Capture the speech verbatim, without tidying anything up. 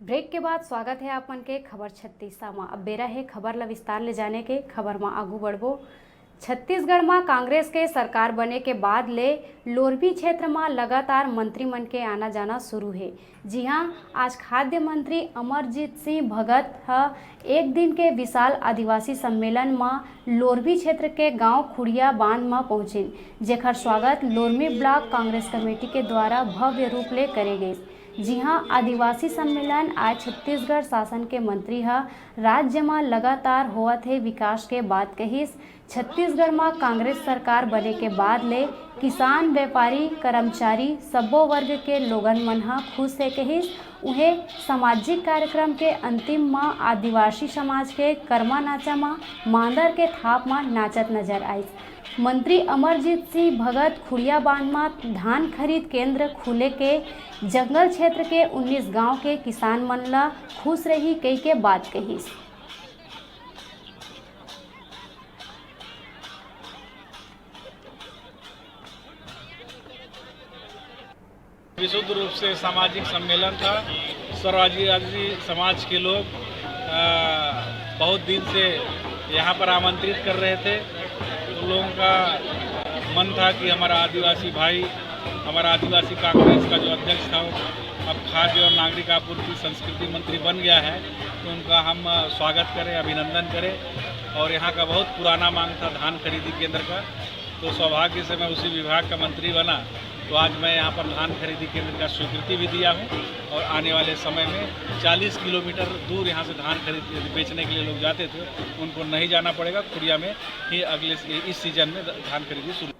Break के बाद स्वागत हे आप मन के खबर छत्तीसा म। अब बेरा हे खबर ल विस्तार ले जाने के। खबर म आगू बढ़बो। छत्तीसगढ़ म कांग्रेस के सरकार बने के बाद ले लोरमी क्षेत्र म लगातार मंत्री मन के आना जाना शुरू हे। जी हां, आज खाद्य मंत्री अमरजीत सिंह भगत ह एक दिन के विशाल आदिवासी सम्मेलन म लोरमी क्षेत्र के गांव खुड़िया बांध म पहुंचिन, जेखर स्वागत लोरमी ब्लॉक कांग्रेस कमेटी के द्वारा भव्य रूप ले करे गइस। जी हां, आदिवासी सम्मेलन आज छत्तीसगढ़ शासन के मंत्री ह राज्य म लगातार होवत हे विकास के बात कहिस। छत्तीसगढ़ म कांग्रेस सरकार बने के बाद ले किसान, व्यापारी, कर्मचारी सब्बो वर्ग के लोगन मन ह खुश हे कहिस। उहें, सामाजिक कार्यक्रम के अंतिम म आदिवासी समाज के करमा नाचा म मांदर के थाप म नाचत नजर आइस। मंत्री अमरजीत सिंह भगत खुड़िया बांध म धान खरीद केंद्र खुले के जंगल क्षेत्र के उन्नीस गांव के किसान मन ल खुश रही कहिके बात कहिस। विशुद्ध रूप से सामाजिक सम्मेलन था। सर्व आदिवासी समाज के लोग, अ, बहुत दिन से यहाँ पर आमंत्रित कर रहे थे। उन लोगों का मन था कि हमारा आदिवासी भाई, हमारा आदिवासी कांग्रेस का जो अध्यक्ष था, अब खाद्य और नागरिक आपूर्ति संस्कृति मंत्री बन गया है, तो उनका हम, अ, स्वागत करें, अभिनंदन करें। और यहाँ का बहुत पुराना मांग था धान खरीदी केंद्र का, तो सौभाग्य से मैं उसी विभाग का मंत्री बना। तो आज मैं यहाँ पर धान खरीदी केंद्र का स्वीकृति भी दिया हूँ और आने वाले समय में चालीस किलोमीटर दूर यहाँ से धान खरीद, बेचने के लिए लोग जाते थे, उनको नहीं जाना पड़ेगा। खुड़िया में ही अगले, इस सीजन में धान खरीदी शुरू।